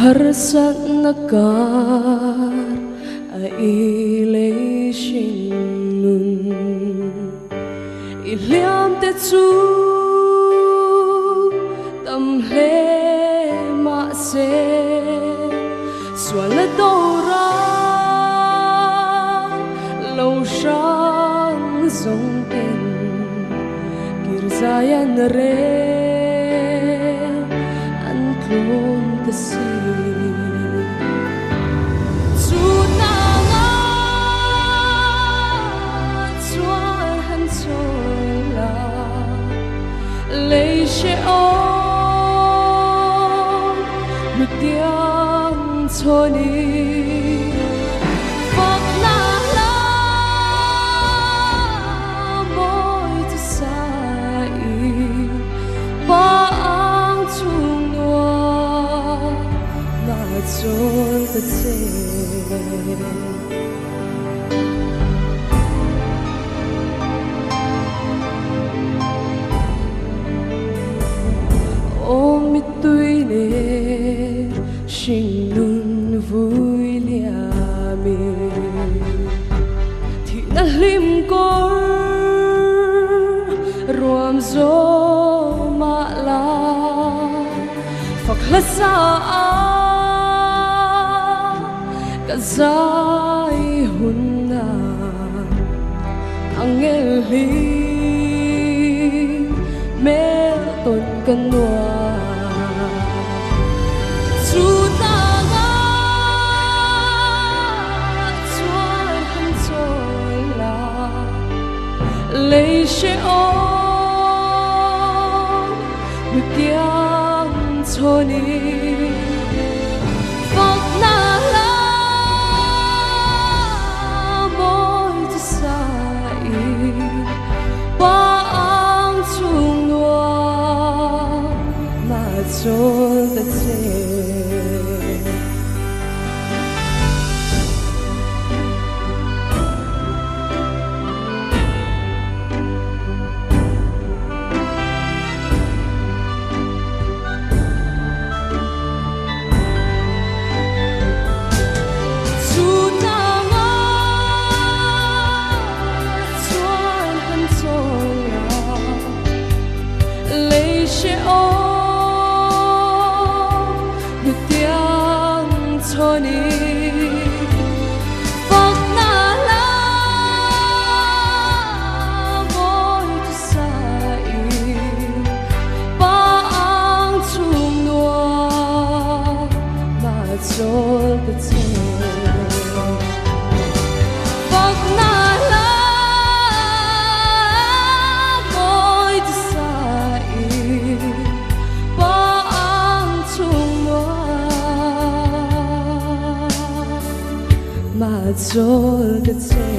Harsatna kar a i lei hring nun i hliam te chu tam hle mahse sualna dawra lo hrang zawng ten kir zai an rel an tlawm ta si. Chu tanga chuan han chawl a, lei hrehawm hnutiang chhawn i fakna hla mawi chu sa i pa ang chung nuam mah chawl ta che. Aw mittui leh hringnun vui liamin thihna hlim kawr ruam zawmah la fak hla sa a ka zai hun a angel hlim hmel tawn ka nuam chu tanga chuan han chawl a lei hrehawm hmutiang chhawn i fakna hla mawi chu sa i pa ang chung nuam mah chawl ta che. Chu tlanga chuan han chawl a, lei hrehawm hnutiang chhawn i fakna hla mawi chu sa i pa ang chung nuam mah chawl ta che. Fakna hla mawi chu sa i pa ang chung nuam mah chawl ta che.